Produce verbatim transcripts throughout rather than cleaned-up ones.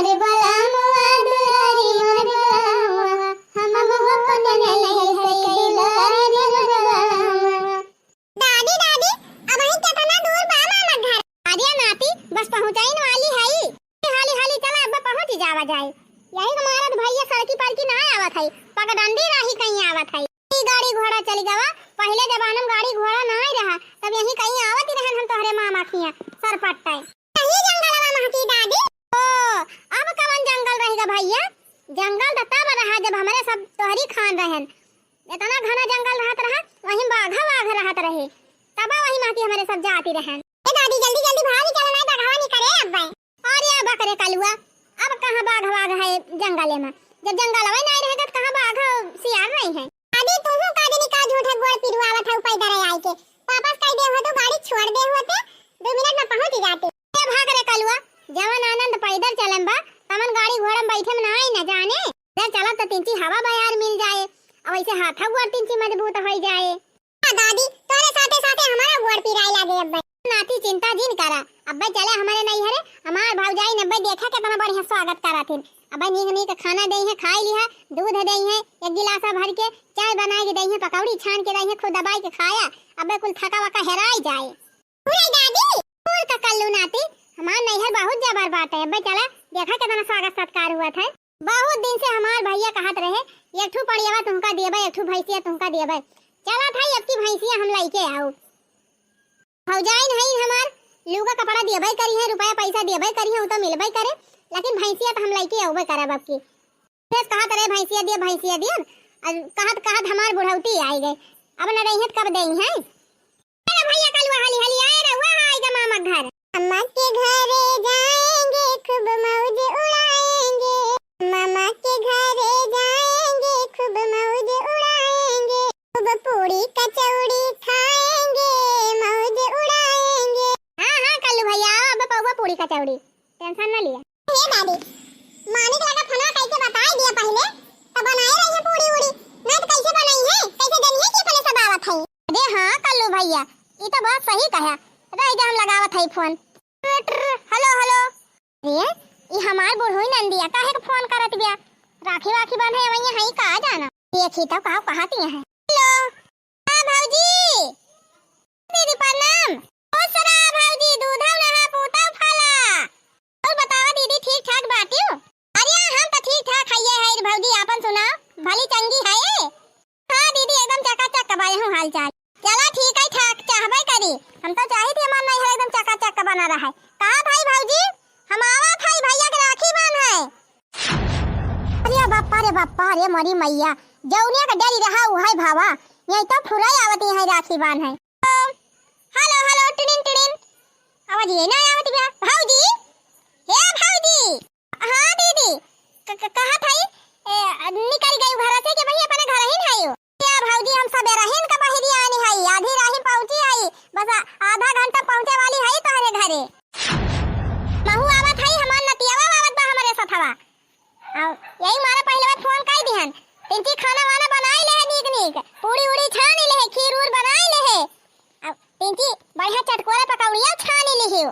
अरे बलमुआ दुलारी मोर बलमुआ, हम मोह पन नहीं है दुलारी मोर बलमुआ। दादी, दादी, अबहीं केतना दूर बा मामा घर? अरे नाती, बस पहुँचइन वाली हई। हाली हाली चला, अब पहुँच जावा जाए। यही के मारत भैया सड़की पर की ना आवत हई, पगडंडी राही कहीं आवत हई। ई गाड़ी घोड़ा चली गवा, पहिले जमाना में गाड़ी घोड़ा नाहीं रहा, तब यहीं कहीं आवत ही रहन हम तोहरे मामा खिया सरपट्टे। यही जंगलवा महकी दादी। ओ, अब कवन जंगल रहिगा भैया? जंगल त तब रहा जब हमरे सब तोहरी खान रहन। एतना घना जंगल रहत रहा, वहीं बाघा बाघ रहत रहे, तब वहीं महकी हमरे सब जाती रहन। ए दादी, जल्दी जल्दी भागी चलो, नाहीं बघवा निकरे अब्बे। अरे बकरे कलुआ, अब कहाँ बाघ वाघ है जंगले में? जब जंगलवे नाहीं रहेगा तो कहाँ बाघ सियार रही है? दादी, तुहू का जनी का झूठे गोड़ पिरवावत है पैदल आई के। वापस कह दे हो तो गाड़ी छोड़ दे होते, दो मिनट में पहुँच जाते। ए भाग रे कलुआ, जवन आनंद पैदल चले में बा, तवन गाड़ी घोड़ा में बैठे में नाहीं न जाने। पैदल चलब तो तिनची हवा बयार मिल जाए, और वैसे हाथ गोड़ तिनची मजबूत हो जाए। हाँ दादी, तोरे साथे साथे हमारा गोड़ पिराए लागे अब्बे। नाती चिंता जिन करा, अब्बे चले हमरे नैहरे, हमार भौजाई ने अब्बे देखा केतना बढ़िया स्वागत करत हिन। अब्बे नीक नीक खाना देइहैं, खाई लिहा, दूध देइहैं, एक गिलासा भर के चाय बनाए के देइहैं, पकौड़ी छान के देइहैं, खूब दबाई के खाया, अब्बे कुल थका वका हेराई जाए। पूरा दादी, पूर का कल्लू नाती, हमार नैहर बहुत जबर बाटे, अब्बे चला देखा केतना स्वागत सत्कार हुआ था। बहुत दिन से हमार भैया कहत रहे, "एक ठू पड़ियावा तुमका देबे, एक ठू भैंसिया तुमका देबे।" चलत हई, अब की भैंसिया हम लइके आउब। भौजाइन हई हमार, लुगा कपड़ा देबे करिहैं, रुपया पैसा देबे करिहैं, उ तो मिलबे करे, लेकिन भैंसिया तो हम लइके आउबे करब अब की। बस कहत रहे, "भैंसिया दिया, भैंसिया दिया," और कहत कहत हमार बुढ़ौती आई गए, अब न रही कब देइहैं। अरे भैया कलुआ हाली हाली आए रहुआ, हाय गे मामा घर। मामा के घरे जाएंगे, खूब मौज उड़ाएंगे। मामा के घरे जाएंगे, खूब मौज उड़ाएंगे। खूब पूड़ी कचौड़ी खाएंगे, मौज उड़ाएंगे। हाँ, हाँ, कल्लू भैया, अब पौवा पूड़ी कचौड़ी, tension ना लिया। हे दादी, मानिक लगा फोनवा कइके बताई दिया पहिले, त बनाए रही है पूड़ी उड़ी, नहीं तो कैसे बनाई है, कैसे जानी है कि अपने सब आवत है। अरे हाँ कल्लू भैया, ई तो बात सही कहा, रह जा हम लगावत है फोन। ट्र, ट्र, हेलो, हेलो। अरे, ई हमार बुढ़ोई नंदिया काहे के फोन करत बिया? राखी वाखी बांधे अवैया है का जाना। देखी तो का कहत है। हेलो। हाँ भौजी। दीदी प्रणाम। खुश रहा भौजी, दूधौ नहा पूतौ फला। और बतावा दीदी, ठीक ठाक बाटियो? अरे हम तो ठीक ठाक हइये है भौजी, आपन सुनाओ, भली चंगी है? हाँ दीदी, एकदम चकाचक बा यहू हाल चाल। चला ठीक है, ठाक चाहबे करी, हम तो चाहित ही हमार नैहर एकदम चकाचक बना रहा है। कहा भाई भौजी, हम आवत है भैया के राखी बांध है। अरे बाप्पा रे बाप्पा रे मोरी मैया, जौनिया के डरी रहा उहै भावा, यही तो फुराई आवत है राखी बांध है। हेलो, हेलो, टिड़िन, टिड़िन। आवाज ये ना आवत बा। भौजी, हे भौजी। हाँ दीदी, क-, क-, कहत हई, ए, निकल गई घर से कि वही अपने घर ही नहीं हो? क्या भौजी, हम सबेरहिन का बहरी आनी हई, आधी राही पहुँची हई, बस आ-, आधा घंटा पहुँचे वाली हई तोहरे घरे। महू आवत हई, हमार नतियावा आवत बा हमरे सथवा। अब यही मारे पहिले फोन कई दिहन। तिनची खाना वाना बनाई ले है नीक नीक, पूड़ी उड़ी छानी ले है, खीर उर बनाई ले है। अब तिनची बढ़िया चटकोरा पकौड़िया छानी ले है।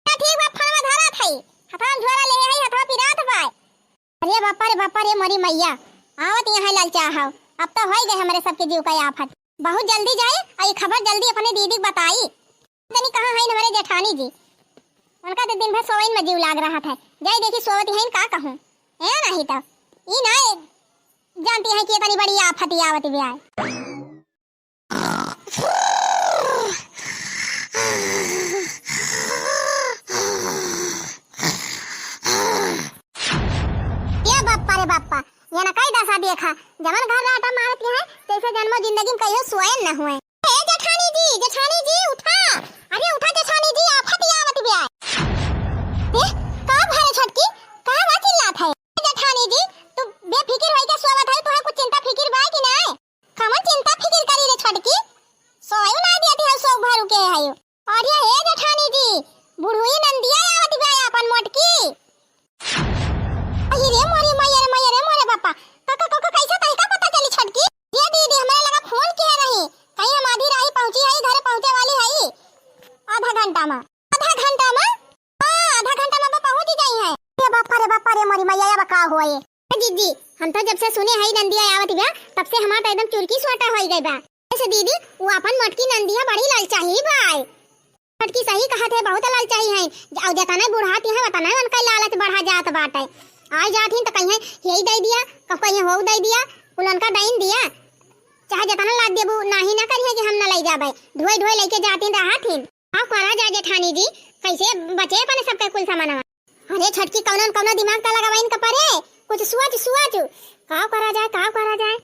ठीक बा, फोनवा धरत हई, हथवा में झोरा ले है, हथवा पिरात बा। अरे बापा रे बापा रे मोरी मैया, आवत यहाँ ललचा हव। अब तो होई गए हमरे सबके जीव का आफत। बहुत जल्दी जाए और ये खबर जल्दी अपने दीदी के बताई। तनी कहाँ हईन हमरे जेठानी जी? उनका तो दिन भर सोवइन में जीव लाग रहत है। जाई देखी सोवत हईन का कहूँ। ए नहीं तो। ई ना जानती है कि इतनी बड़ी आफत आवत बिया। ए बाप्पा रे बाप्पा, ये ना कई दशा देखा, जवन घर राटा मारत है, जैसे जन्मो जिंदगी में कहियो सोए न हुए। ए जेठानी जी, जेठानी जी, उठा। अरे उठा जेठानी जी, आफत आवत बिया। ए, का भरे छोटकी? का बा चिल्लात है? ए जेठानी जी, तू बेफिकिर होई के सोवत है, तुहे कुछ चिंता फिकिर बा कि नाय? कमन चिंता फिकिर करी रे छोटकी? सोयो ना दिया थी, सो भरू के है। अरे ए जेठानी जी, बुढ़ुई नंदिया आवत बिया अपन मोटकी। अरे रे मोरी मैया रे, मैया रे, मोरे बापा। का, का, का, का, कैसे तनिका पता चली छोटकी? ये दीदी हमरे लगा फोन किए रही, कहीं हम आधी राही पहुँची हई, घरे पहुँचे वाली हई। आधा घंटा अरे मोरी मैया, अब का होए? ए दीदी, हम तो जब से सुने हई नंदिया आवत बा, तब से हमार तो एकदम चुरकी सुअटा होई गई बा। ऐसे दीदी, वो अपन मोटकी नंदिया बड़ी ललचाही बाय। छोटकी सही कहत है, बहुत ललचाही हैं। और जतने बुढ़ाती हैं, उतने उनका लालच बढ़ा जात बाटे। आइ जात ही तो कहीं यही दे दिया, कब कहीं हो दे दिया, कुल उनका डाइन दिया। चाहे जतना लाद देबू, नाही ना करिहे कि हम ना ले जाबे। ढोए ढोए लेके जाती रहत ही। का करा जाए जेठानी जी, कैसे बचे अपने सबके कुल सामानवा? अरे छोटकी, कौनो न कौनो दिमाग त लगावा इनका परे, कुछ सोच सोच। का करा जाए, का करा जाए?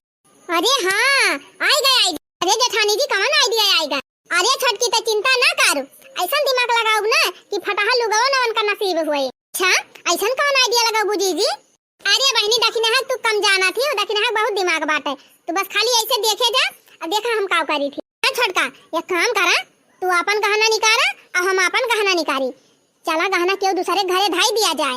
अरे हाँ, आई गए idea। अरे जेठानी जी, कौन idea आई गए? अरे छोटकी, त चिंता ना करू, ऐसन दिमाग लगाऊ ना कि फटाहा लुगवा ना उनका नसीब हुए। अच्छा, ऐसन कौन idea लगाऊ जीजी? अरे बहिनी, दखिनहा तू कम जाना थी, दखिनहा बहुत दिमाग बाटे। तू बस खाली ऐसे देखे जा, अब देखा हम का करी थी। हाँ छोटका, एक काम करा, तू अपन गहना निकारा और हम अपन गहना निकारी। चला गहना केहू दूसरे घरे धाई दिया जाए।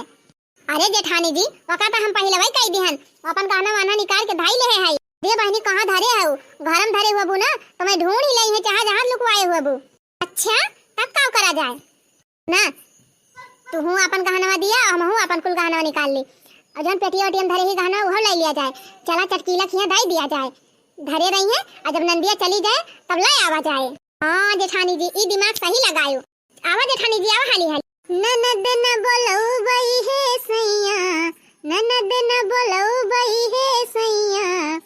अरे जेठानी जी, ओका तो हम पहिले वही कही दिहन, अपन गहना वहना निकाल के धाई लेहे हई। अरे बहिनी, कहाँ धरे हऊ? घरम धरे हुआ बू ना, तो मैं ढूंढ ही लई है, चाहे जहाँ लुकवाए हुआ बू। अच्छा, तब का करा जाए? ना, तू हूँ अपन गहनवा दिया, हम हूँ अपन कुल गहनवा निकाल ली। और जौन पेटिया ओटिया में धरे ही गहनवा, उहो ले लिया जाए। चला चटकीला खिया दाई दिया जाए। धरे रही है, और जब नंदिया चली जाए, तब ले आवा जाए। हाँ जेठानी जी, ई दिमाग सही लगायो। आवा जेठानी जी, आवा हाली हाली। ननद न बोलउबई हे सैया, ननद न बोलउबई हे सैया,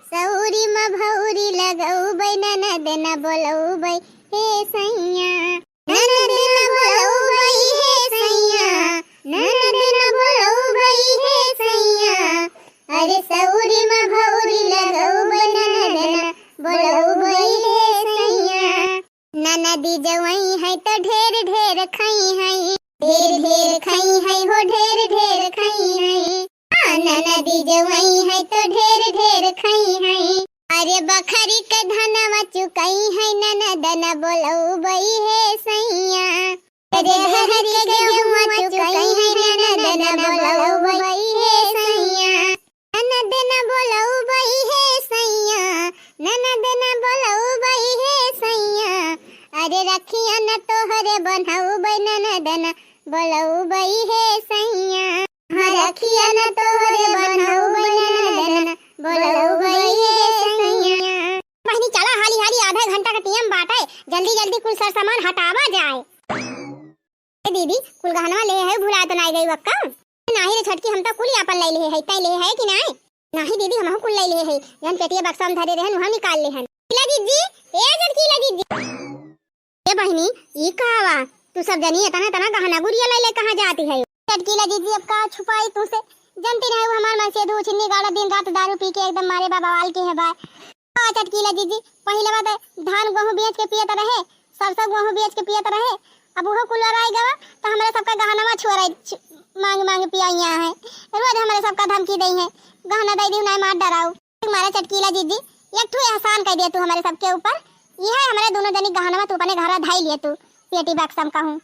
सौरी म भौरी लगउबई, ननद न बोलउबई हे सैया। ननद न बोलउबई हे सैया, ननद न बोलउबई हे सैया, अरे सौरी म भौरी लगउबई, ननद न बोलउबई हे सैया। ननदी जवई है तो ढेर ढेर खई है, ढेर ढेर खई है हो, ढेर ढेर खई है। हाँ, ननदी जवई है तो ढेर ढेर खई है। अरे बखरी के धनवा चुकई है, ननद न बोलउबई हे सैया। अरे हर के गेहुआ चुकई है, ननद न बोलउबई हे सैया। ननद न बोलउबई हे सैया, ननद न बोलउबई हे सैया। अरे रखिया न तोहरे बन्हउबई, ननद न बोलउबई हे सैया। हाँ, रखिया न तोहरे बन्हउबई, ननद न बोलउबई हे सैया। बहिनी, चला हाली हाली, आधा घंटा का टेम बाटे, जल्दी जल्दी कुल सर सामान हटावा जाए। ए दीदी, कुल गहनवा ले है, भुला तो नाई गई वक्का? नाही रे छोटकी, हम तो कुल ही आपन ले ले है, तै ले है कि नाई? नाही दीदी, हमहू कुल ले ले है, जौन पेटिया बक्सा में धरे रहन, उहाँ निकाल ले हन। चटकीला जीजी, ए चटकीला जीजी। ए बहिनी, ई का बा? तू सब जनी इतना इतना गहना गुरिया ले ले कहाँ जाती है? चटकीला जीजी, अब का छुपाई तू से, जनती रहे वो हमार मन से धू छिन्नी गाड़ा, दिन रात दारू पी के एकदम मारे बा बवाल के है बा। हाँ चटकीला जीजी, पहिले बा त धान गेहूँ बेच के पियत रहे, सरसों गेहूँ बेच के पियत रहे। अब उहो कुल ओराई गवा, त हमरे सबका गहनवा छोराई छु-, मांग मांग पियाइया है। रोज हमरे सबका धमकी दई है, "गहना दई दियो, नाय मार डराऊ।" मारे चटकीला जीजी, एक ठो एहसान कर दिया तू हमरे सबके ऊपर, यह हमरे दोनों जनी गहनवा तू अपने घरा धाई लिए तू, पेटी बक्सम कहूँ।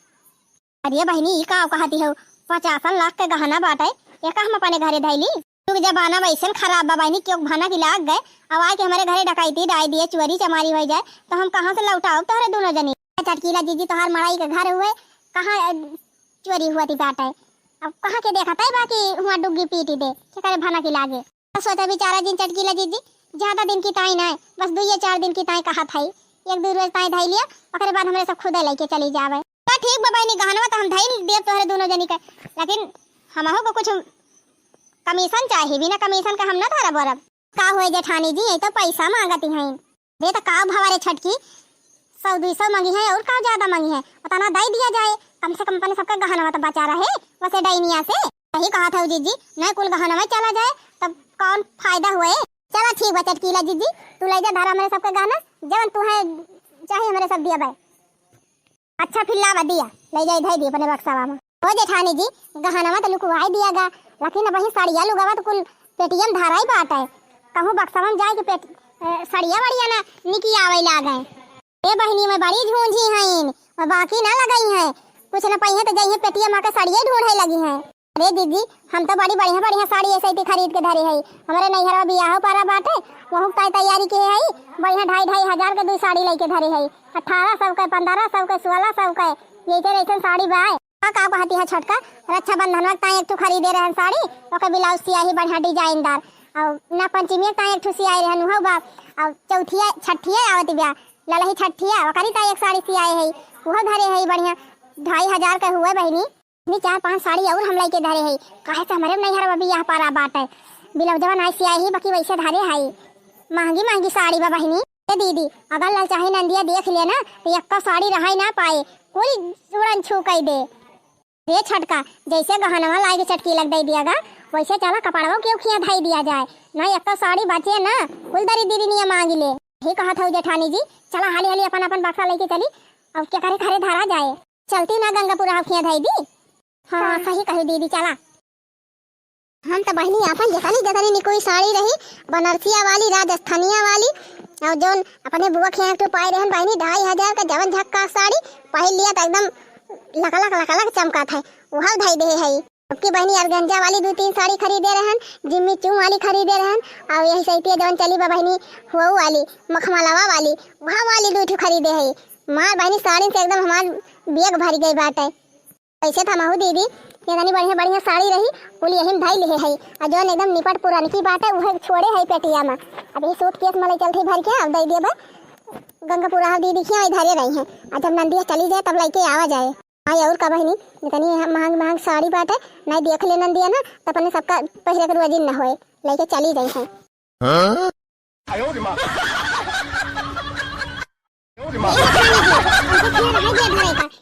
अरे बहिनी, ई का कहती हो? पचासन लाख के गहना बाटे, एका हम अपने घरे धइली? युग जमाना वैसन खराब बा बहिनी, केहू भनक लाग गए, अब आए के हमरे घरे डकैती डाई दिए, चोरी चमारी होइ जाए, तो हम कहाँ से लौटाओ तोहरे दोनों जनी? चटकीला जीजी, तोहार मड़ई के घर हुए, कहाँ, अ, चोरी हुआ थी बाटे? अब कहाँ के देखत है बाकी हुआ डुग्गी पीटी दे, के करे भनक लागे? सोचा बिचारा जिन चटकीला जीजी, ज्यादा दिन की ताई नाय, बस दुइये चार दिन की ताई कहत हई, एक दू रोज ताई धई लिया, ओकरे बाद हमरे सब खुदे लेके चली जावे। तो ठीक बा बहिनी, गहनवा तो हम धई देब तोहरे दोनों जनी के, लेकिन हमहू को कुछ कमीशन चाही, बिना कमीशन के हम ना धरब ओरब। का होए जेठानी जी, ये तो पैसा मांगती हैं। अरे तो का भवा रे छटकी, सौ दुई सौ मंगी है और का ज्यादा मंगी है, उतना दे दिया जाए, कम से कम अपने सबका गहनवा तो बचा रहे वसे डैनिया से। सही कहा था जीजी, नहीं कुल गहनवा चला जाए तब कौन फायदा हुए। चला ठीक बा चटकीला जीजी, तू ले जा धरा हमरे सबके गहना, जवन तू है चाहे हमरे सब दिया बाय। अच्छा फिर लावा दिया, ले जाई धई दी अपने बक्सावा में। ओ जेठानी जी, गहनवा तो लुकवाई दिया गा, लेकिन अब वही सड़िया लुगावा तो कुल पेटियम धराई बाटे। कहूँ बक्सावा में जाए के पेट, ए, सड़िया वड़िया ना निकी आवे लागे। ए बहिनी, मैं बड़ी झूंझी हईन, मैं बाकी ना लगई हैं, कुछ न पइहे तो जइहे पेटियम आके सड़िया ढूंढे लगी हैं। अरे दीदी, हम तो बड़ी बढ़िया बढ़िया साड़ी ऐसे ही खरीद के धरी है। हमरे नैहरवा बियाह पड़ा बाटे, वहू ताई तैयारी के है, बढ़िया ढाई ढाई हजार के दो साड़ी लेके धरी है, अठारह सौ के, पन्द्रह सौ के, सोलह सौ के, ये ऐसे ऐसे साड़ी बाय। का, का कहती है छोटका? रक्षाबंधन में ताई एक ठो खरीदे रहन साड़ी, ओकर ब्लाउज सियाही बढ़िया डिजाइनदार। और ना पंचमी में ताई एक ठो सियाई रहन, उहो बा। और चौथिया, छठिया आवत बिया, ललही छठिया, ओकरी ताई एक साड़ी सियाए है, उहो धरे है बढ़िया, ढाई हजार के हुए बहिनी। इतनी चार पांच साड़ी और हम लइके धरे है, काहे से हमरे नैहर में बियाह पारा बाटे। ब्लाउजवा नाई सियाए ही, बाकी वैसे धरे है। महंगी महंगी साड़ी बा बहिनी। ए दीदी, अगर ललचाही नंदिया देख ले ना, तो एक्का साड़ी रहाई ना पाए, कुल उड़न छू कई दे। रे छटका, जैसे गहनवा लाए के चटकी लग दे दिया गा, वैसे चला कपड़वा के खिया धई दिया जाए। ना एक्का साड़ी बचे ना, कुल दरी दीदी निया मांग ले। ही कहत हऊ जेठानी जी, चला हाली हाली अपन अपन बक्सा लेके चली, अब के करे घरे धरा जाए। चलती ना गंगापुर हऊ खिया धई दी। हाँ, हाँ। सही कही दीदी, चला। हम त बहिनी आपन जतनी जतनी निकोई साड़ी रही, बनारसिया वाली, राजस्थानिया वाली, और जौन अपने बुआ के यहाँ के पाए रहन बहिनी ढाई हजार का जवन झक्का साड़ी पहिर लिया त एकदम लकलक लकलक चमकत है, उहल धई दे है। अब की बहिनी ऑर्गेन्जा वाली दो तीन साड़ी खरीदे रहन, जिम्मी चू वाली खरीदे रहन, और यही सहितिया जवन चली बा बहिनी हुआ वाली, मखमलवा वाली, वहाँ वाली दो ठो खरीदे है। मार बहिनी साड़ी से एकदम हमार बैग भर गई बाटे। वैसे त हमहू दीदी, ये तनी बढ़िया बढ़िया साड़ी रही, कुल यही में धई लिहे है। और जौन एकदम निपट पुरनकी बाटे, उहे छोड़े है पेटिया में। अब ये सूटकेस में ले चलती भर के, अब दे दिए बा गंगापुरा दीदी के यहाँ धरे रही हैं। और जब नंदिया चली जाए, तब लेके आवा जाए। हाँ, और का बहिनी, इतनी महंग महंग साड़ी बाटे, नहीं देख ले नंदिया ना, तो अपने सबका पहले के रोजिन न होए, लेके चली गई हैं। हाँ?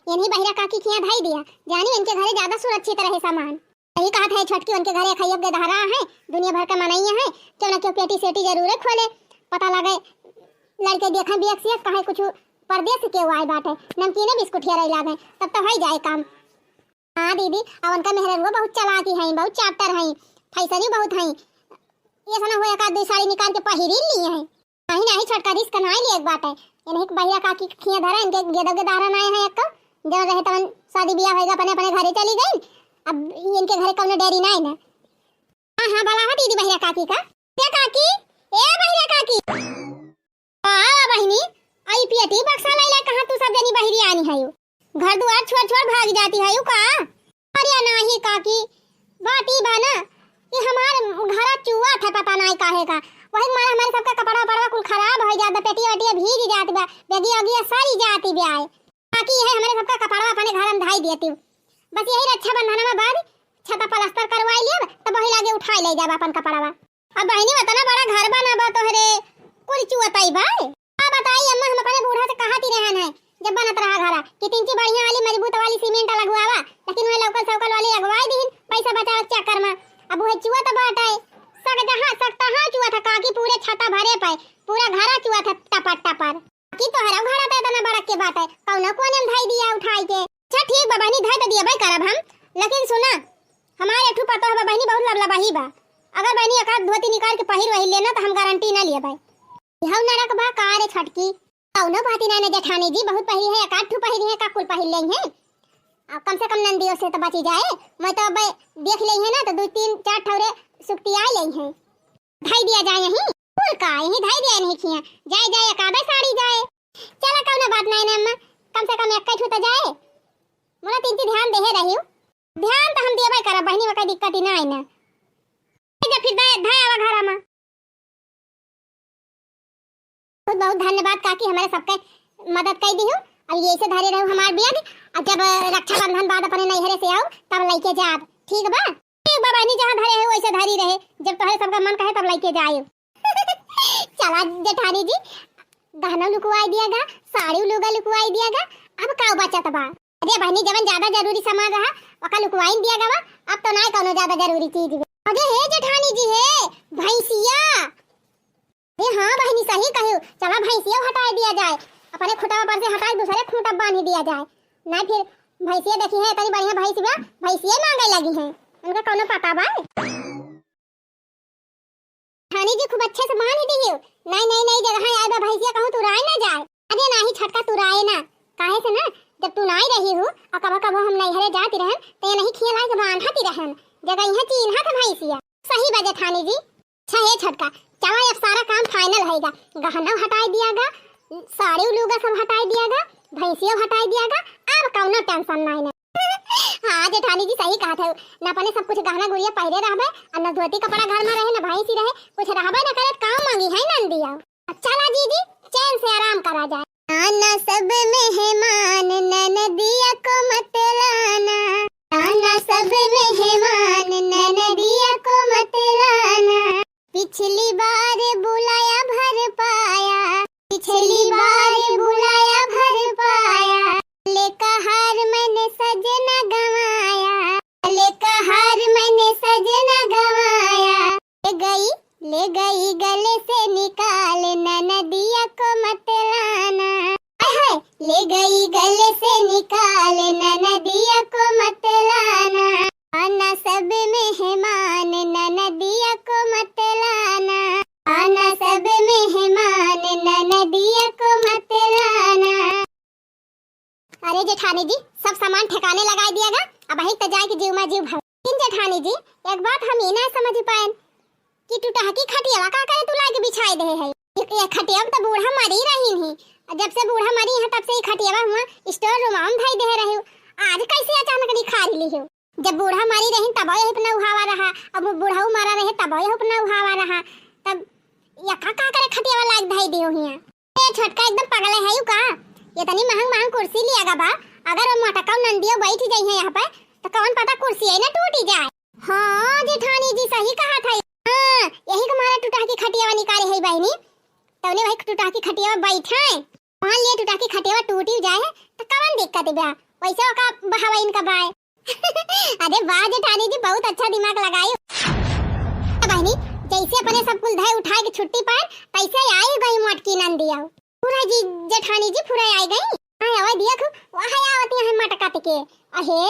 इन्हीं बहिरा काकी खिया धई दिया, जानी इनके घरे ज्यादा सुरक्षित रहे सामान। यही कहत है छोटकी, उनके घरे खैब के दहरा है, दुनिया भर का मनैया है, क्यों ना क्यों पेटी सेटी जरूर खोले, पता लगे लड़के देखे बियक सियक कहे कुछ परदेस से केहू आए बाटे, नमकीने बिस्कुट हेरे लागे, तब तो होई जाए काम। हाँ दीदी, अब उनका मेहररुआ बहुत चालाकी हैं, बहुत चापटर हैं, फैसनी बहुत हैं। ये सना हुआ एक आध दो साड़ी निकाल के पहिरी ली हैं। नहीं, नहीं, छोटका रिस्क ना लिए एक बात है। ये नहीं बहिरा काकी खिया धरा, इनके गेदो के दहरा ना है एक, जब रहे तवन शादी बियाह होएगा, अपने, अपने घरे चली गई। अब इनके घरे कौनो डेरी ना है ना। हाँ, हाँ, भला हाँ दीदी बहिरा काकी का। ए काकी, ए बहिरा काकी। का बहिनी, आई पेटी बक्सा लैला कहाँ तू सब जनी बहिरी आनी है? घर दुआर छोड़ छोड़ भाग जाती है का? अरे नाही काकी, बात ई बा ना कि हमार घरा चुआ था, पता नाही काहे का। वही मारे हमारे सबका कपड़ा वपड़ा कुल खराब हो जात बा, पेटिया वेटिया भीग जात बा, बेगिया ओगिया सरी जाती बा। काकी है हमारे सबका कपड़वा अपने घर में धाई देती। बस यही रक्षाबंधन में बाद छता प्लास्टर करवाई लियब, तब वही लागे उठाई ले जाब अपन कपड़वा। अब बहिनी, उतना बड़ा घर बना बा तोहरे, कुल चुअताई बा। का बताई अम्मा, हम अपने बूढ़ा से कहत ही रहन है, जब बनत रहा घरा, कि तिंची बढ़िया वाली, मजबूत वाली सीमेंट लगवावा, लेकिन वह लोकल सोकल वाली लगवाई दीन, पैसा बचावे के चक्कर में। अब वह चुअत बाटे, सक जहाँ, सक तहाँ चुअत है काकी, पूरे छता भरे पे, पूरा घरा चुअत है टपर टपर। कि तोहरा घरा त इतना बड़क के बात है, कौनो कोने में धई दिया उठाई के। अच्छा ठीक बा बहिनी, धई त दियबे करब हम, लेकिन सुना, हमार एक ठो पतोह बा बहिनी, बहुत लबलबाही बा। अगर बहिनी एक आध धोती निकाल के पहिर वही लेना त हम गारंटी ना लेबे। यहू नरक बा का रे छटकी? कौनो बात ना, ना जेठानी जी, बहुत पहिरी है, एक आध ठो पहिरी है, का कुल पहिर लेई है? आ, कम से कम नंदियों से तो बची जाए, मैं तो अब देख लेई है ना, तो दो तीन चार ठौरे सुक्तिया लेई है। धई दिया जाए यहीं। कुल का, यहीं धई दिया नहीं खिया। जाए, जाए, एकाबे साड़ी जाए। चला, कौनो बात नहीं ने अम्मा, कम से कम एक ठो तो जाए। मोला तिंची ध्यान देहे रही हूँ। ध्यान तो हम देबे करब बहिनी, ओकर दिक्कत ही ना है ना। जब फिर धई, धई आवा घरा में। बहुत बहुत धन्यवाद काकी, हमारे सबके मदद कर दी हूँ। अब ये से धरे रहू हमार बैग, और जब रक्षाबंधन बाद अपने नैहरे से आओ, तब लेके जाब, ठीक बा? ठीक बा बहिनी, जहाँ धरे है वैसे धरी रहे, जब तोहरे सबका मन कहे तब लेके जाए। चला जेठानी जी, गहना लुकवाई दिया गा, साड़ी लुगा लुकवाई दिया गा, अब का बचत बा? अरे बहिनी, जवन ज्यादा जरूरी सामान रहा, ओका लुकवाइन दिया गवा, अब तो नाय कौनो ज्यादा जरूरी चीज बा। अरे हे जेठानी जी हे, भैंसिया। अरे हाँ बहिनी, सही कही, चला भैंसिया हटाई दिया जाए, अपने खुटवा पर से हटाई दूसरे खूंटा बांध दिया जाए, नहीं फिर भैंसिया देखी है इतनी बढ़िया भैंस बा, भैंसिया मांगे लगी है, उनका कौनो पता बा? जेठानी जी खूब अच्छे से बांध दियो। नहीं, नहीं, नहीं, जगह आए बा भैंसिया कहूँ तुराए ना जाए। अरे नाही छटका तुराए ना, काहे से ना, जब तू नाई रही हूँ और कभो कभो हम नैहरे जाती रहन तो ये नहीं खिया लाई के बांधती रहन, जगह यहाँ चीन्हा था भैंसिया। सही बा जेठानी जी। अच्छा हे छटका, चला अब सारा काम फाइनल होएगा, गहना हटाई दिया गा, साड़ी लुगा सब हटाई दिया गा, भैंसिया हटाई दिया गा, अब कौनो टेंशन नहीं ना। हाँ जेठानी जी, सही कहत है। न अपने सब कुछ गहना गुरिया पहिरे रहबे, और न धोती कपड़ा घर में रहे, न भैंसी रहे, कुछ रहबे न करे, काम मांगी है नंदिया। चला जीजी, चैन से आराम करा जाए। आना सब मेहमान, ननदिया को मत लाना। आना सब मेहमान, ननदिया को मत लाना। पिछली बार बुलाया भर पाया, पिछली बार बुलाया भर पाया। लेका हार मैंने सजना गंवाया, लेका हार मैंने सजना गंवाया। ले गई, ले गई गले से निकाल, ननदिया को मत लाना। हाय हाय, ले गई गले से निकाल, ननदिया को मत लाना। आना सब मेहमान, ननदिया को मत लाना। आना सब मेहमान, ननदिया को मत लाना। अरे जेठानी जी, सब सामान ठिकाने लगाइ दिया गा, अबहीं त जाए के जीव मा जीव भर। लेकिन जेठानी जी, एक बात हम ई ना समझ पाएन कि टुटहकी खटियावा का करे तू लाके बिछाए देहे है? ये, ये खटियावा त बूढ़ा मरी रही ही, जब से बूढ़ा मरी है तब से ई खटियावा हुआ store room में धई देहे रही। आज कैसे अचानक निखारी ली हो? जब बूढ़ा मरी रही तब यही पे नउहावा रहा, अब बुढ़ऊ मरा रहे तब यही पे नउहावा रहा, तब या का, का करे खटियावा लाग धई दियो हिया। ए छोटका एकदम पगले है यू का? ये तनी महंग महंग कुर्सी लिया गा बा, अगर वो मोटका नंदियो बैठ जाई है यहाँ पे तो कौन पता कुर्सी है ना टूटी जाए। हाँ जेठानी जी सही कहा था। हाँ, यही के मारे टुटहकी खटियावा निकाले है बहिनी, तौने वही टुटहकी खटियावा बैठे। मान लिए टुटहकी खटियावा टूटी जाए है तो कौन दिक्कत बा, वैसे ओका बहावा इनका बाय। अरे वाह जेठानी जी, बहुत अच्छा दिमाग लगाई। बहिनी, जैसे अपने सब कुल धै उठाए के छुट्टी पाए, तैसे आई गई मोटकी नंदिया। फुरा जी, जेठानी जी फुरा आई गई। हाँ, आवे दिया खु, वह आवती है मटका के। अहे,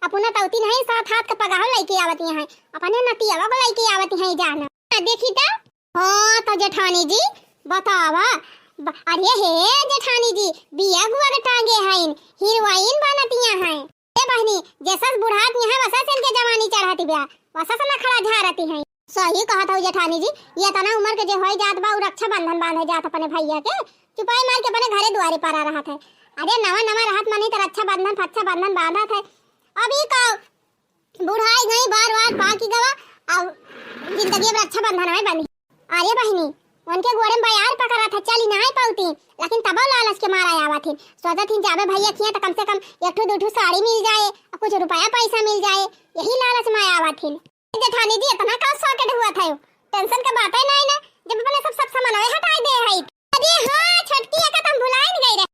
अपना तौती नहीं, सात हाथ का पगाहो लइके आवती है, अपने नतियावा को लइके आवती है जाना। आ, देखी त। हाँ, तो जेठानी जी, बतावा। ब-, अरे हे जेठानी जी, बिया गुआ के टांगे हईन, हीरोइन बनतिया हैं। ए बहिनी, जैसस बुढ़ात यहाँ वसस इनके जवानी चढ़ती ब्या, वसस नखड़ा झारती हैं। सही कहत हऊ जेठानी जी, ये इतना उम्र के जे होई जात बा, उ रक्षाबंधन बांधे जात अपने भैया के, चुपाई मार के अपने घरे दुआरे परा रहत है। अरे नवा नवा रहत मनी त रक्षाबंधन फक्षाबंधन बांधत है। अभी का बुढ़ाई गई, बार बार पाकी गवा, अब जिंदगी में रक्षाबंधन में बंधी। अरे बहिनी, उनके गोड़े में बयार पकड़ा था, चली नहीं पाउती, लेकिन तबो लालच के मारा आवत हिन। सोचत हिन जाबे भैया खिया तो कम से कम एक ठो दू ठो साड़ी मिल जाए, और कुछ रुपया पैसा मिल जाए, यही लालच में आवत हिन। जेठानी जी, इतना का सॉकेट हुआ था, टेंशन का बात है नहीं ना, जब अपने सब, सब सामान हटाई दे है। अरे हाँ, छोटकी एक हम भुलाइन गई रहे।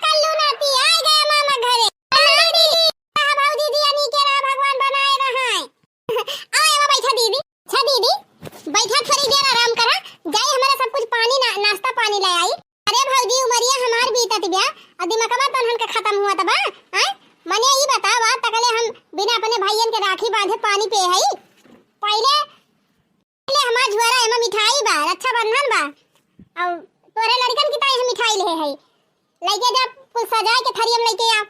कल्लू नाती आ गया मामा घरे। हाँ दीदी, हाँ भौजी, दिया नीके रहा, भगवान बनाए रहा है। आओ एमा बैठा दीदी। अच्छा दीदी, बैठा थोड़ी देर आराम करा, जाई हमारा सब कुछ पानी ना, नाश्ता पानी ले आई। अरे भौजी, उमरिया हमार बीतत ब्या, और दिमागवा तनहन के खत्म हुआ तबा, हैं? मने ई बतावा, तकले हम बिना अपने भाइयन के राखी बांधे पानी पे हई? पहले ले हमार झुआरा, एमा मिठाई बा, रक्षाबंधन बा। और तोरे लड़कन की ताई हम मिठाई ले हई। लइके जा, कुल सजाए के थरिया में लइके आ।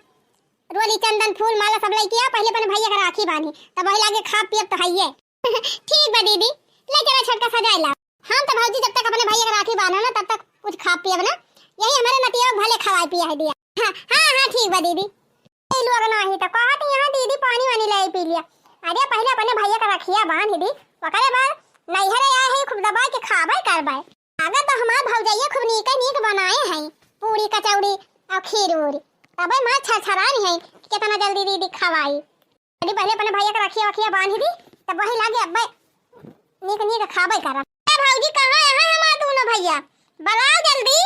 रोली, चंदन, फूल, माला सब लइके आ, पहले अपने भैया के राखी बांधी, तब वही लागे खा पियब तो हइये। ठीक बा दीदी, ले चला छोटका सजाए ला। हम तो भौजी जब तक अपने भैया के राखी बांधो ना, तब तक कुछ खा पियब ना। यही हमारे नतिया भले खवाए पिया है दिया। हाँ, हाँ, हाँ, ठीक बा दीदी। ई लोग नाही तो कहत यहाँ दीदी पानी वानी ले पी लिया। अरे पहले अपने भैया का रखिया बांध दी, ओकरे बाद नैहरे आए है खूब दबाए के खाबे करबे। अगर तो हमार भौजैया खूब नीके नीक बनाए हैं पूरी कचौड़ी और खीर उरी, तबे माँ छरछरानी है कि कितना जल्दी दीदी खवाई। यदि पहले अपने भैया का रखिया वखिया बांध दी तब वही लागे अब्बे नीक नीक खाबे करब। ए भौजी कहाँ है हमार दोनों भैया, बुलाओ जल्दी।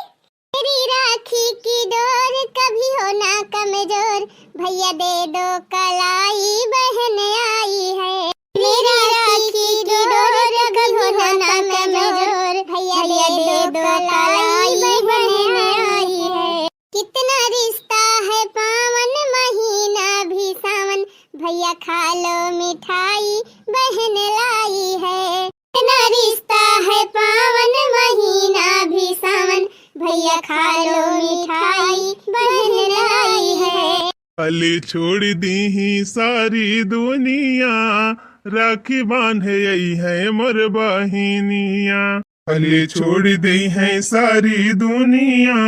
मेरी राखी की डोर कभी हो ना कमजोर, भैया दे दो कलाई बहन आई है। मेरी राखी की डोर कभी हो ना कमजोर, भैया दे दो कलाई बहन आई है। कितना रिश्ता है पावन महीना भी सावन, भैया खा लो मिठाई बहन लाई है। इतना रिश्ता है पावन महीना भी सावन, भैया खा लो मिठाई बहन लाई है। अली छोड़ दी ही सारी दुनिया, राखी बांधे आई है मोर बहिनिया। अली छोड़ दी है सारी दुनिया,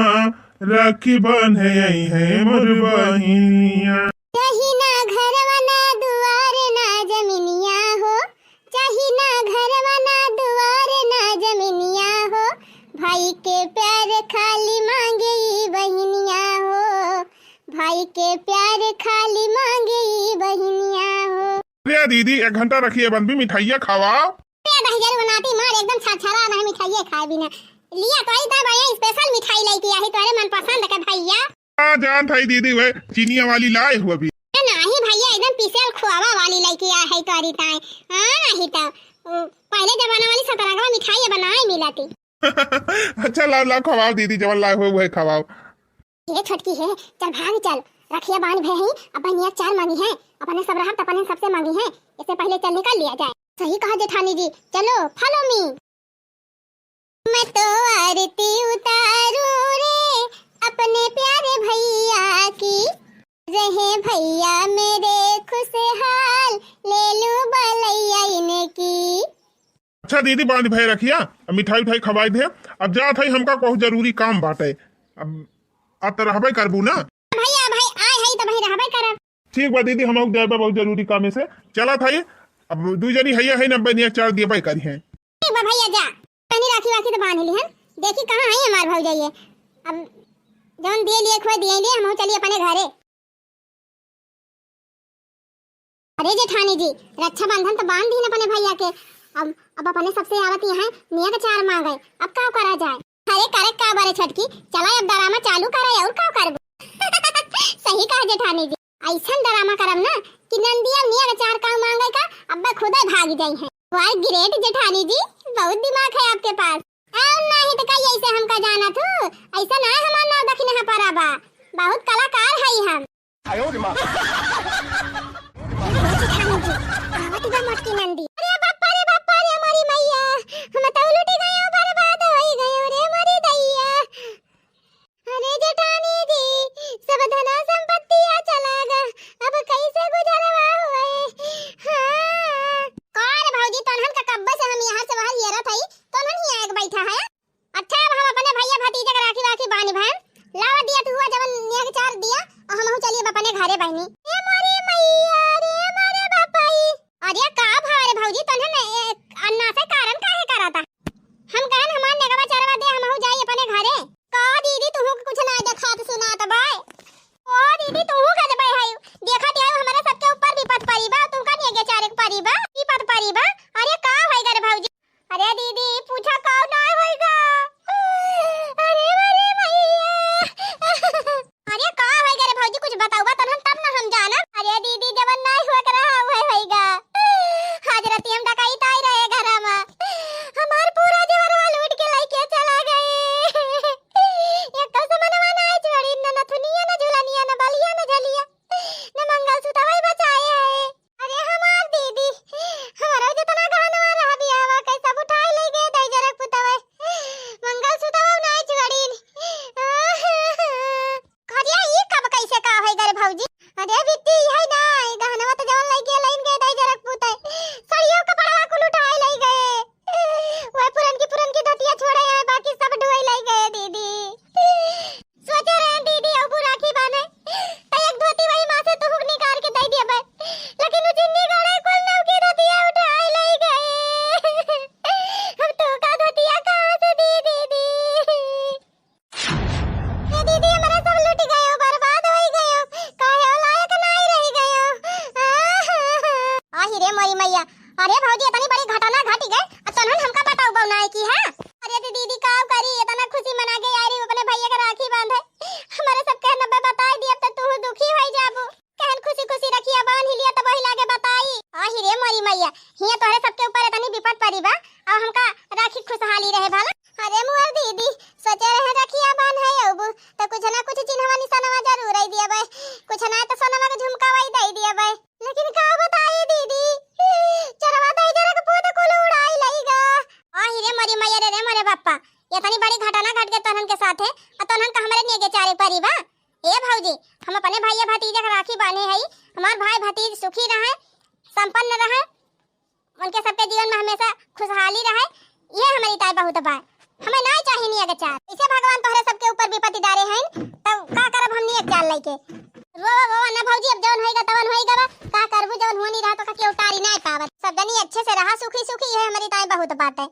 राखी बांधे आई है मोर बहिनिया। चाही ना घरवा ना दुआर ना जमीनिया हो, चाही ना घरवा ना दुआर ना जमीनिया हो, भाई के प्यार खाली मांगे ई बहिनिया हो, भाई के प्यार खाली मांगे ई बहिनिया हो। अरे दीदी, एक घंटा रखिए बन भी मिठाइया खावा। ए दहिजर बनाती मार एकदम छरछरा रहे मिठाइए खाए बिना। लिया तोरी तो बढ़िया special मिठाई लेके आई, तोरे मनपसंद के भैया। हाँ, जानत हई दीदी, वह चीनिया वाली लाए हुआ भी। ए नाही भैया, एकदम पिसल खोवा वाली लेके आए है तोरी ताए। हाँ, नाही तो, उ, पहले जमाना वाली सतरंगवा मिठाई बनाए मिलती। अच्छा, लाओ, लाओ, खवाओ दीदी, जवन लाए हुए, वही खवाओ। ए छोटकी हे, चल भाग चल, रखिया बांध भे हई, अब बहनिया चार मांगी है, अपने सब रहब त अपने सबसे मांगी है, इससे पहले चल निकल लिया जाए। सही कहा जेठानी जी, चलो follow me। मैं तो आरती उतारूं रे अपने प्यारे भैया की, रहे भैया मेरे खुशहाल, ले लूं बलैया इनकी। अच्छा दीदी, बांध भे रखिया, अब मिठाई उठाई खवाई दे। अब जात हई, हमका बहुत जरूरी काम बाटे। अब, अब त रहबे करबू ना? भैया, भाई आए हई त भाई रहबे करब। ठीक बा दीदी, हम जाए बा बहुत जरूरी काम से। चलत हई, अब दू जनी हइया है ना, बनिया चार दिए भाई करी हैं। ठीक बा भैया, जा। तनी राखी वाखी त बांध ली हन, देखी कहाँ है हमार भौजाई है। अब जौन दिए लिए खोए दिए लिए, हम चली अपने घरे। अरे जेठानी जी, रक्षाबंधन तो बांध दीन अपने भैया के, अब, अब अपने सबसे आवत यहाँ नियत चार मांगे, अब का करा जाए? अरे करे का बरे छोटकी, चला अब drama चालू करे, और का करबो? सही कहा जेठानी जी, ऐसन drama करब ना कि नंदिया नियत चार का मांगे का, अब खुदे भाग जाई है। Wow, great जेठानी जी, बहुत दिमाग है आपके पास। और नाही तो कई ऐसे हमका जाना थू, ऐसा ना हमार नाव दखिनहा परा बा, बहुत कलाकार हई हम। आयो रे माँ। जेठानी जी, आवत बा मोटकी नंदी। अरे बापा रे बापा रे हमारी मैया, हम तो लुट गए, बर्बाद हो गए रे हमारी दैया। अरे जेठानी जी, सब धना संपत्तिया चला गा, अब कैसे गुजरवा होए? हाँ। का रे भौजी, तोहन का कब्बे से हम यहाँ से बाहर हेरत हई, तोहन ही आके बैठा है। अच्छा, अब हम अपने भैया भतीजा के राखी वाखी बांधब हम। लावा दिया तू हुआ जवन निया के चार दिया, और हमहू चलिए अपने घरे बहनी। ए मोरी मैया रे, मोरे बापाई। अरे का भा रे भौजी, तोहन ए, अन्ना से कारण काहे कराता? हम कहन हमार नेगवा चरवा दे, हमहू जाई अपने घरे। का दीदी, तुहू के कुछ ना देखात सुनात बाय? ओ दीदी, तुहू गजबे है, देखत है हमारे सबके ऊपर विपत परी बा, तुमका नेगे चारे के परी बा, विपत परी बा। अरे का होई गा रे भौजी? अरे दीदी, पूछा का ना होई गा? अरे, अरे मैया। अरे का होई गा रे भौजी, कुछ बतावा तोहन तब ना हम जानब। अरे दीदी, जवन नाई होए के रहा, उहे होई गा। आज रतिया में डकैत आई रहे घर में, हमार पूरा जेवरवा लूट के लइके चला गए। एको समनवा नाई छोड़ी, न नथुनिया, न झुलनिया, न बलिया, न झलिया, न मंगलसूत्रवा बचाए है। अरे हमार दीदी, हमारा जितना गहनवा रहा बियाहवा के सब उठाए ले गए दई जरक पुतवे। मंगलसूत्रवा नाई छोड़ी। अरे ई कब कैसे का होई गा रे भौजी? अरे बिट्टी, यही ना, ई गहनवा तो जवन लइके लइन गए दई जरक पुतवे, सड़ियो कपड़वा कुल उठाए ले गए। वह पुरनकी पुरनकी धोतिया छोड़े हैं, बाकी सब ढुआई ले गए दीदी। सोचे रहे दीदी, अबू राखी बांधे, तो एक धोती वही माँ से तुहुक निकाल के दे दिया बे, लेकिन वो चिन्नी गड़े कुल नौकी धोतिया उठाए ले गए। हम तुहका धोतिया कहाँ से दी दीदी? ए दीदी, हमारा सब लूट गयो, बर्बाद होई गयो, काहे लायक नाई रह गयो। आही रे मोरी मैया, अरे भौजी, इतनी बड़ी घटना घट गए, अब तोहन हमका बताऊ बउनाए की, हाँ? अरे तो दीदी, का करी, इतना खुशी मना के आई रही अपने भैया के राखी बांधे, हमारे सब कहना बे बताई दी, अब तो तू दुखी होई जाबू। कहन खुशी खुशी रखिया बांध लिया, तब वही लागे बताई। आही रे मोरी मैया, हिया तोहरे सबके ऊपर इतनी विपत परी बा, अब हमका राखी खुशहाली रहे भला। अरे मोर दीदी, सोचे रहे रखिया बांध है अबू, तो कुछ ना कुछ चिन्हवा निशानवा जरूर आई दिया बे, कुछ ना तो सोनवा के झुमका वही दे दिया बे। लेकिन का बताई दीदी, चरवा दे जरा के पूत कुल उड़ाई लई गा। आही रे मोरी मैया रे, रे मोरे बापा, इतनी बड़ी घटना घट के तोहन के साथे, आ तोहन का हमरे नेगे चारे परी बा। ए भौजी, हम अपने भैया भतीजा के राखी बांधे हई, हमार भाई भतीज सुखी रहे, संपन्न रहे, उनके सबके जीवन में हमेशा खुशहाली रहे, ये हमारी ताई बहुत बा। हमें नाय चाही नेग चार। इसे भगवान तोहरे सबके ऊपर विपत्ति डारे हैं, तब का करब हम नेग चार लइके? रोवा, रोवा ना भौजी, अब जौन होइगा तवन होइगा बा। का करबू, जौन होनी रहा तो का केहू टारी नाय पावत। सब जनी अच्छे से रहा सुखी सुखी, यह हमरी ताई बहुत बात है।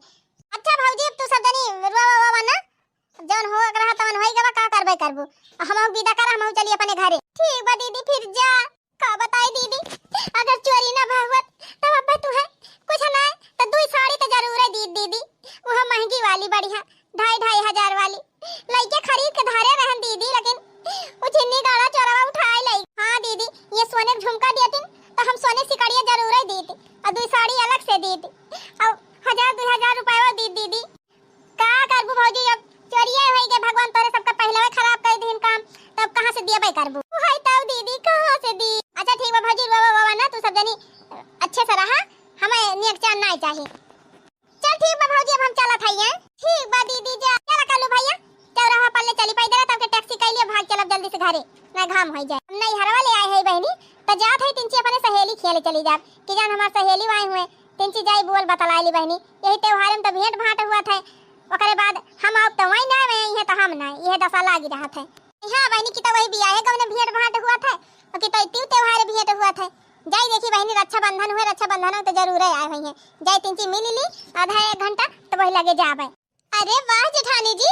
अच्छा भौजी, अब तू सब जनी रोवा, रोवा ना, जौन हो रहा तवन होइगा बा, का करबे करबू। अब हम विदा करा, हम चली अपने घरे। ठीक बा दीदी, फिर जा। का बताई दीदी, अगर चोरी ना भा होत, तब अब्बे तुहे कुछ ना, तो दुई साड़ी तो जरूर है दी दीदी। वह महंगी वाली बढ़िया, ढाई ढाई हजार वाली। लइके खरीद के धरे रहन दीदी, लेकिन वो चिन्नी गाड़ा चोरवा उठाए लई। हाँ दीदी, ये सोने के झुमका दियतिन, तो हम सोने सिकड़िया जरूर है दीदी, और दुई साड़ी अलग से दीदी, और हजार दुई हजार रुपया दी दीदी। का करबू भौजी, अब चोरिये होई गए, भगवान तोरे सबका पहलवे खराब कर दीन काम, तब कहाँ से दियबे करबू? हाय तब दीदी, कहाँ से दी? अच्छा ठीक बा भौजी, रोवा, रोवा ना, तू सब जनी अच्छे से रहा, हमें नेग चार नाय चाही। चल ठीक बा भौजी, अब हम चलत हई हैं। ठीक बा दीदी, जा। चला कालू भैया, चौराहा पर ले चली पैदल, तब के टैक्सी कइले भाग चलब जल्दी से घरे, ना घाम होई जाए। हम नैहरवा ले आए हैं बहनी, तो जात है तिनची अपने सहेली खेले चली जाब, कि जान हमार सहेली आए हुए, तिनची जाई बोल बतलाए ली बहनी, यही त्योहार में तो भेंट भांट हुआ था, ओकरे बाद हम अब तो वही ना आए हैं, तो हम ना, यह दशा लागी रहत है। हाँ बहनी, की तो वही बियाहे गवने भेंट भांट हुआ था, और की तो इतनी त्योहार भेंट हुआ था। जाई देखी बहनी, रक्षाबंधन हुए, रक्षाबंधन में तो जरूर आए हुई हैं। जाई तिनची मिल ली, आधा एक घंटा तो वही लगे जाबे। अरे वाह जेठानी जी,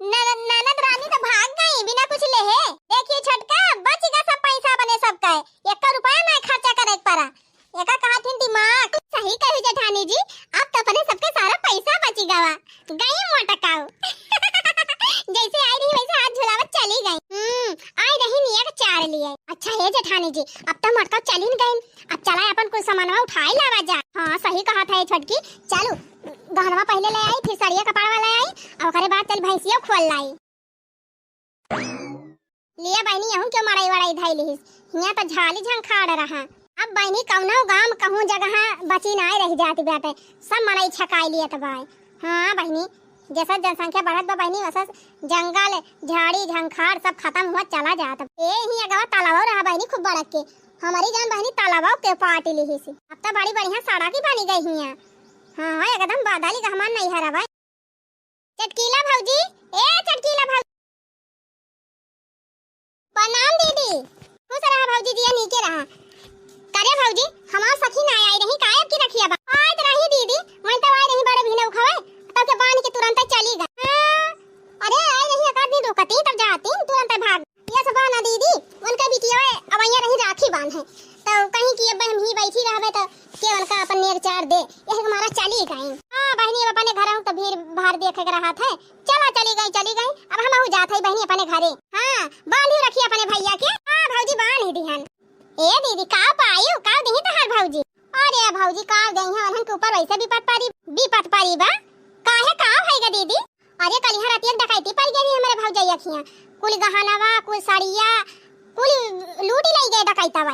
न-, ननद रानी तो भाग गई बिना कुछ लेहे। देखिए छोटका, बच गया सब पैसा बने सबका, एक रुपया ना खर्चा करे के पड़ा। एका कहत हिन दिमाग। सही कहू जेठानी जी, अब तो अपने सबके सारा पैसा बची गवा। गई मोटकाऊ। जैसे आई रही वैसे हाथ झुलावत चली गई। हम्म, आई रही नियत चार लिए। अच्छा हे जेठानी जी, अब तो मोटकाऊ चली न गई, अब चला अपन कुल सामानवा उठाई लावा जा। हाँ सही कहत है छोटकी, चलू गहनवा पहले ले आई, फिर सड़िया कपड़वा ले आई, और ओकरे बाद चल भैंसिया खोल लाई। लिया बहिनी, यहूँ के मड़ई वड़ई धई लिहिस। हियाँ तो झाली झंखाड़ रहा। अब बहिनी कौनो गाम कहूँ जगह बची नाय रह जाती बाटे, सब मड़ई छकाई लियत बाय। हाँ बहिनी, जैसा जनसंख्या बढ़त बा बहिनी, वैसा जंगल, झाड़ी, झंखाड़ सब खतम हुआ चला जात। ए ही अगवा तालाबो रहा बहिनी खूब बड़क के, हमारी जान बहिनी तालाबो के पाट लिहिस। अब तो बड़ी बढ़िया सड़क ही बनी गई हियाँ। हाँ, एकदम बदल गई हमार नैहर अब। चटकीला भौजी, ए चटकीला भौजी। प्रणाम दीदी। खुश रहा भौजी, जिया नीके रहा। करे भौजी, हमार सखी ना आई रही, काहे की रखिया बा? आइत रही दीदी, वहीं तो आई रही बड़े भीने उखवे, तब के बांध के तुरंत चली गई। हाँ, अरे आई रही, एक आदमी रोकती तब जाती, तुरंत भाग। ये सब ना दीदी, उनका बिटिया अवैया रही राखी बांधे, तो कहीं कि अब हम ही बैठी रहबे तो के उनका अपन नेग चार दे, यही के मारा चली गई। हाँ बहिनी, अब अपने घर तो भीड़ भाड़ देखे के रहा थे, चला चली गई, चली गई, अब हम जात है बहिनी अपने घरे। हाँ बांधी रखी अपने भैया के। हाँ भौजी बांध दिहन। ए दीदी का पायू, का दिही तहार भौजी? अरे भौजी का देही, उन्हन के ऊपर वैसे विपत परी, विपत परी बा। काहे का भइगा दीदी? अरे, कलिहा रतिया डकैती पड़ गई हमरे भौजैया खिया। कुल गहनवा, कुल सड़िया, कुल लूटी लई गए डकैतवा।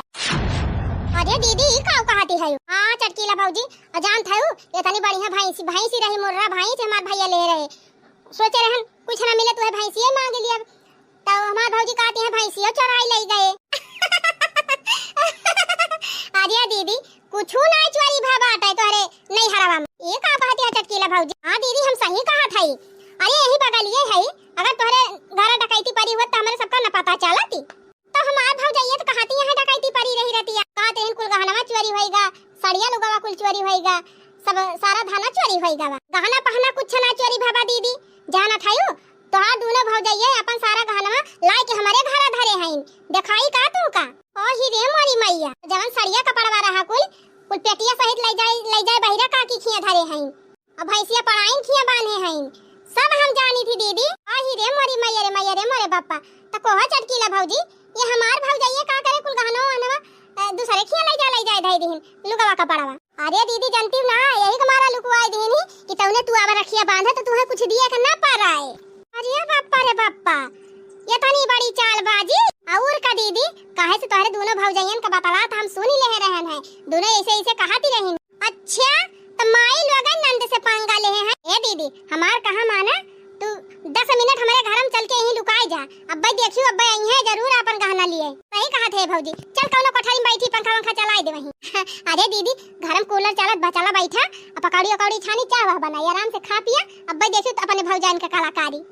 अरे दीदी, ई का कहती है? हाँ, चटकीला भौजी, अ, जानत है, इतनी बढ़िया भैंसी, भैंसी रही, मुर्रा भैंस हमार भैया ले रहे। सोचे रहन, कुछ ना मिले, तुहे भैंसिए मांग लिया। तब हमार भौजी कहती है, "भैंसियो चोराई लई गए।" अरे दीदी, कुछू ना चोरी भा बाटे तोहरे नैहरवा में। ये का कहती है चटकीला भौजी? हाँ दीदी, हम सही कहत हई। अरे यही बगलिए है, अगर तोहरे घर डकैती परी होत तो हमरे सबका न पता चलती। तो हमार भौजैया तो कहती है डकैती परी रही रतिया। कहते हैं कुल गहनवा चोरी होइगा, सड़िया लुगवा कुल चोरी होइगा, सब सारा धना चोरी होइगा बा। गहना पहना कुछ ना चोरी भवा दीदी, जानत हयू? तोहार दूनो भौजैया अपन सारा गहनवा लाए के हमरे घरा धरे हईन। देखाई का तू का? ओ ही रे मोरी मैया, जवन सड़िया कपड़वा रहा कुल, कुल पेटिया सहित लई जाए, लई जाए बहिरा काकी खिया धरे हईन। अब भैंसिया पड़ाइन खिया बांधे हईन। सब हम जानी थी दीदी। ओ ही रे मोरी मैया रे, मैया रे मोरे बापा। त कोहा चटकीला भौजी, ये हमार भौजैया का करे कुल गहनवा वहनवा, अ, दूसरे खिया लई जा, लई जाए धई दिहिन, लुगवा कपड़वा। अरे दीदी, जनती ना, यही के मारा लुकवाए दिहिन ही कि तौने तू आवा रखिया बांधे तो तुहे कुछ दिए के ना पाराए। अरे बाप्पा रे बाप्पा, ये तनी बड़ी चालबाजी। और का दीदी, काहे से तोहरे दोनों भौजैयन का बतला तो हम सुनी लेहे रहन है, दोनों ऐसे ऐसे कहती रहिन। अच्छा, तो माई लोगन नंद से पंगा लेहे हैं। ए दीदी, हमार कहा माना, तू दस मिनट हमरे घर में चल के यहीं लुकाए जा। अब्बे देखियो, अब्बे आई हैं जरूर आपन गहना लिए। सही कहत है भौजी, चल कौनो कोठरी में बैठी, पंखा वंखा चलाए दे वहीं। अरे दीदी, घर में कूलर चलत बा, चला बैठा, आ पकौड़ी उकौड़ी छानी, चाह वाह बनाई, आराम से खा पिया। अब्बे देखियो तो अपने भौजाइन के कलाकारी।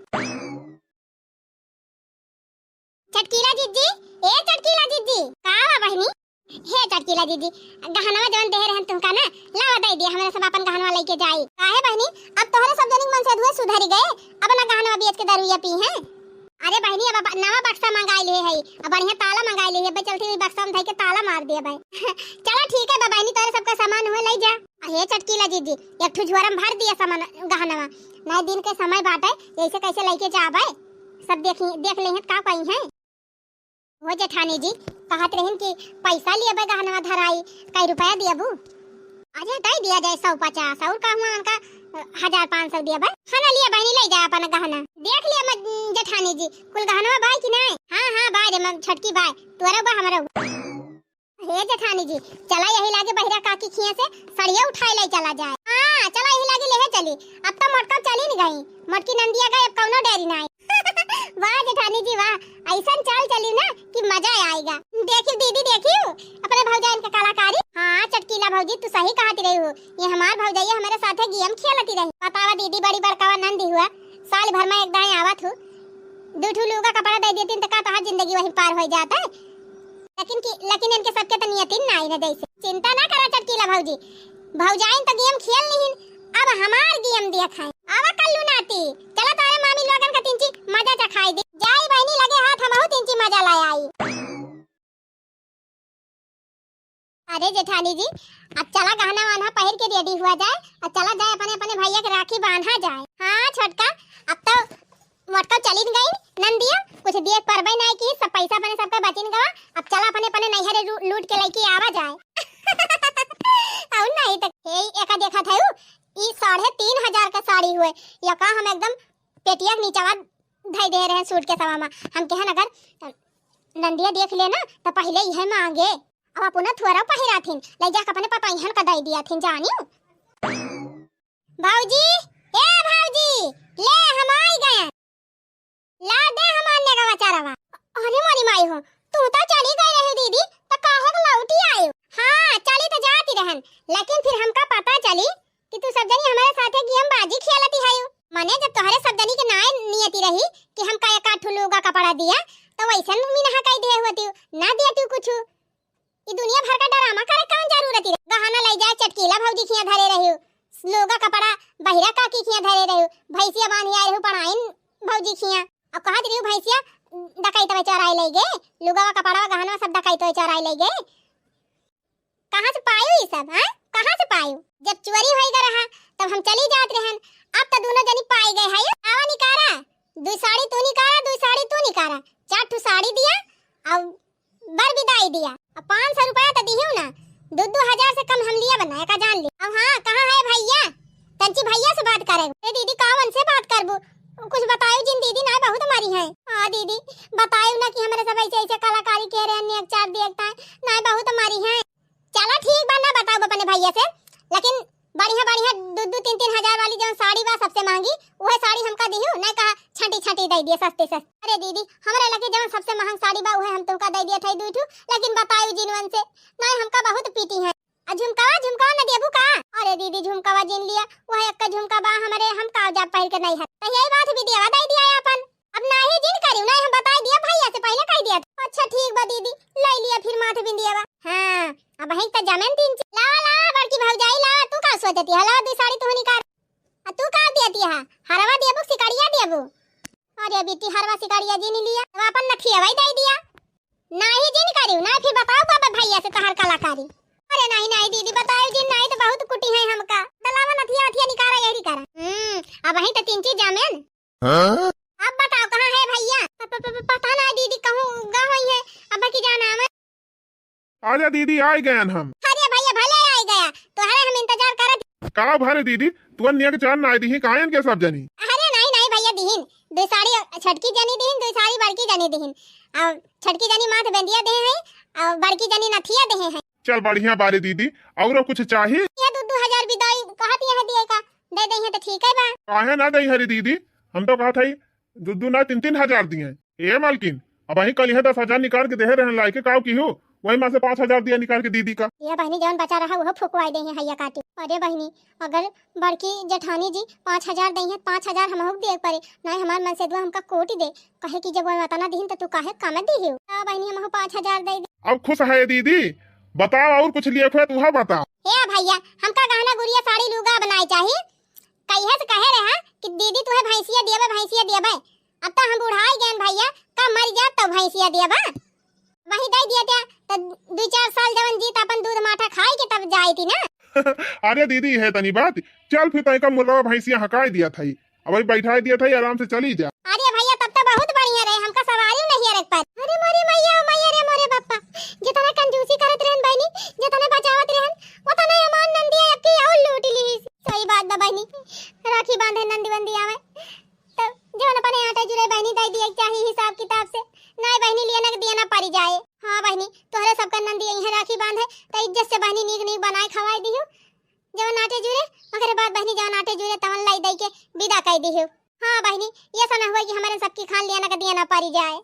चटकीला जिज्जी, ए चटकीला जिज्जी, का बा बहिनी? हे चटकीला जिज्जी, गहनवा जवन देहे रहन तुमका ना, लावा दे दिया, हमरे सब अपन गहनवा लेके जाई। काहे बहिनी, अब तोहरे सब जनी के मन से अधुए सुधरी गए, अब ना गहनवा बेच के दरुइया पी हैं। अरे बहिनी, अब, अब नवा बक्सा मंगाई ले है, अब बढ़िया ताला मंगाई ले है, अब चलती हुई बक्सा में धई के ताला मार दिया भाई। चला ठीक है बा बहिनी, तोहरे सबका सामान हुए ले जा। अरे चटकीला जिज्जी, एक ठो झोरा में भर दिया सामान, गहनवा, नए दिन के समय बाटे, ऐसे कैसे लेके जाबे? सब देखी, देख लेंगे का कही है। हो जेठानी जी, कहत रहिन कि पैसा लियबे गहनवा धराई, कई रुपया दियबू? अरे दे दिया जाए सौ पचास, और का हुआ उनका, अ, हजार पाँच सौ दियबे। हाँ ना लिया बहिनी, ले जाए अपन गहना। देख लिया म-, जेठानी जी, कुल गहनवा बाय कि नहीं? हाँ, हाँ, बाय रे, म-, छोटकी बाय, तोरा बा हमरा। हे जेठानी जी, चला यही लागे बहिरा काकी खिया से सड़िया उठाए ले चला जाए। हाँ, चला यही लागे लेहे चली। अब तो मोटका चली न गई, मोटकी नंदिया गई, अब कौनो डेरी नाई। वाह जेठानी जी वाह, ऐसन चाल चली ना कि मजा आएगा। देखियो दीदी, देखियो अपने भौजाइन के कलाकारी। हाँ चटकीला भौजी, तू सही कहती रही हो, ये हमार भौजैया हमारे साथे गेम खेलती रही। बतावा दीदी, बड़ी बड़कावा नंदी हुआ, साल भर में एक दाई आवत हूँ, दू ठू लूगा कपड़ा दे देती तो का तोहार जिंदगी वहीं पार हो जाता है। लेकिन कि, लेकिन इनके सबके तो नियतिन ना आई ना जैसे। चिंता ना करा चटकीला भौजी, भौजाइन तो गेम खेल लिहिन, अब हमार गेम देख है। आवा कल्लू नाती, चला तारे मामी लोगन का तिंची मजा चखाई दे। जाई बहिनी लगे हाथ हमहू तिंची मजा ला आई। अरे जेठानी जी, अब चला गहना वाना पहिर के रेडी हुआ जाए और चला जाए अपने अपने भैया के राखी बांधा जाए। हाँ छोटका, अब तो मोटका चलिन गई नंदिया, कुछ दिए परबे नहीं की, सब पैसा अपने सबका बचिन गवा। अब चला अपने अपने नैहरे लू-, लूट के लेके आवा जाए। और नहीं तो हे एका देखा था ई साढ़े तीन हजार का साड़ी हुए, या का हम एकदम पेटिया के नीचवा धई दे रहे सूट के सवा में। हम कहन अगर नंदिया देख लेना तो पहले यह मांगे, अब अपना थोड़ा पहिराथिन, ले जाके अपने पतोहियन का दे दियाथिन जानियो। भौजी, ए भौजी, ले हम आई गए। ला दे हमार नेगवा चारवा। अरे मोरी माई हो, तू तो चली गई रही दीदी, तो काहे को लौटी आयो? हाँ, चली तो जाती रहन, लेकिन फिर हमका पता चली कि तू सब जनी हमारे साथे गेम बाजी खेलती है। मने जब तोहरे सब जनी के नाय नियति रही कि हमका एक आध ठो लूगा कपड़ा दिया, तो वैसन मिनहा कई दे होती, ना दिया तू कुछ। ई दुनिया भर का डरामा करे कौन जरूरत रहे? गहना लई जाए चटकीला भौजी खिया धरे रही, लूगा कपड़ा बहिरा काकी खिया धरे रही, भैंसिया बांधी आए रही पढ़ाइन भौजी खिया, और कहत रही भैंसिया डकैतवे चोराई ले गए, लुगवा कपड़वा गहनवा सब डकैतवे चोराई ले गए। कहाँ से पायो ई सब, हैं? कहाँ से पायो? जब चोरी होई ग रहा, तब हम चली जात रहन। अब तो दोनों जनी पाई गए है। आवा निकारा, दू साड़ी तू निकारा, दू साड़ी तू निकारा। चार ठो साड़ी दिया, और बर विदाई दिया। अब पाँच सौ रुपया तो दिहियो ना, दो दो हजार से कम हम लिया बना, एका जान ली। अब हाँ, कहाँ है भैया? तंची भैया से बात करे। ए दीदी, कावन से बात करबू? कुछ बतायो जिन दीदी, ना बहुत मारी है। हाँ दीदी, बतायो ना कि हमारे सब ऐसे ऐसे कलाकारी के रहे, नेक चार देखता है, ना बहुत मारी है। चला ठीक बा, ना बताउब अपने भैया से, लेकिन बढ़िया बढ़िया दू दू तीन तीन हजार वाली जौन साड़ी बा सबसे महंगी, उहे साड़ी हमका दिहू, नहीं कहा छंटी छंटी दे दिए सस्ते सस्ते। अरे दीदी, हमरे लगे जौन सबसे महंग साड़ी बा उहे हम तुमका दे दिए थे दू ठू, लेकिन बतायू जिनवन से, नहीं हमका बहुत पीटी है। आ झुमकावा, झुमकावा न देबू का? अरे दीदी, झुमकावा जिन लिया, उहे एक झुमका बा हमरे, हम का जाब पहिर के नहीं है। तो यही बात भी दिया दे दिया अपन। अब नाही जिन करियो, नाही हम बताई दिया भैया से पहले कह दिया। अच्छा ठीक बा दीदी, ले लिया फिर माथ बिंदिया बा। हाँ, अब वहीं तो जमेन तीन ची-, लावा, लावा, बड़की भौजाई, लावा, तू का सोचती है? लावा, दू साड़ी तू निकाल। आ तू का देती है? हरवा देबू, सिकड़िया देबू? अरे बेटी, हरवा सिकड़िया जिन लिया, अब अपन नथिया वही दे दिया। नाही जिन करियो, नाही फिर बताओ बाबा भैया से तहार कलाकारी। अरे नाही, नाही दीदी, बताओ जिन, नाही तो बहुत कुटी है हमका। तो लावा नथिया, नथिया निकाला, यही करा। हम्म, अब वहीं तो तीन चीज जामेन। हाँ? अब बताओ, कहाँ है भैया? प-, प-, प-, पता ना दीदी, कहूँ गा होई है, अब की जाना हमें। आजा दीदी, आइ गयन हम। अरे भैया, भले आइ गया, तोहरे हम इंतजार करत। का भरे दीदी, तुअन निया के चार नाय दिही, कायन के सब जनी? अरे नहीं, नहीं भैया, दिहिन, दो साड़ी छोटकी जनी दिहिन, दो साड़ी बड़की जनी दिहिन, और छोटकी जनी माथ बेंदिया दे हैं, और बड़की जनी नथिया दे हैं। चल बढ़िया बारे दीदी, और कुछ चाही? ये दो, दो हजार विदाई कहत यहाँ दिए का, दे दे हैं तो ठीक है बा। काहे ना दे हरी दीदी, हम तो कहत हई, दू दू ना तीन तीन हजार दिए। ए मालकिन, अबहीं कलिहे दस हजार निकाल के देहे रहन लाइके, काव किहू, वही मा से पाँच हजार दिया निकाल के दीदी का। ए बहिनी, जवन बचा रहा उहो फुकवाई देहे हइया काटी। अरे बहिनी, अगर बड़की जेठानी जी पाँच हजार दइहे, पाँच हजार हमहू के दिए के परे, नाहीं हमार मनसेधुआ हमका कूटि दे, कहे कि जब वो अतना दिहिन त तू काहे कम दिहिउ। त बहिनी, हमहू पाँच हजार दइ दी। अब खुश है दीदी, बताओ और कुछ लिए खुए तुहा बताओ। ए भइया, हमका गहना गुरिया साड़ी लुगा बनाए चाही। कहिए से कहे रहा कि दीदी तुहे भैंसिया दियबे, भैंसिया दियबे। अब तो हम बुढ़ाई गए भइया, कब मर जाब तब भैंसिया दियबे। वही दइ दिया त्या, त दुइ चार साल जवन जीत अपन दूध माठा खाई के तब जाई थी ना। अरे दीदी, है तनी बात, चल फिर तय का मुर्गा भैंसिया हकाई दिया था, अब वही बैठाई दिया था, आराम से चली जा। अरे भइया, तब तो बहुत बढ़िया रहे, हमका सवारी नहीं है रख पर। अरे मोरी मैया, ओ मैया रे मोरे बापा, जितना कंजूसी करत रहन बहिनी, जितना बचावत रहन, उतना हमार नंदिया अबकी और लूट ली। सही बात बा बहिनी, राखी बांधे नंदी बंदी आवे, तो जवन अपने आटे जुरे बहिनी दइ दिए के चाही हिसाब किताब से। नाहीं बहिनी, लियना के दियना परि जाए। हाँ बहिनी, तोहरे सबका नंदी यहीं राखी बांधे, त इज्जत से बहिनी नीक नीक बनाए खवाए दिहु। जवन आटे जुरे, ओकरे बाद बहिनी जवन आटे जुरे तवन लाई दइ के विदा कइ दिहु। हाँ बहिनी, ये सा न हुआ कि हमरे सबकी खान लियना के दियना परि जाए।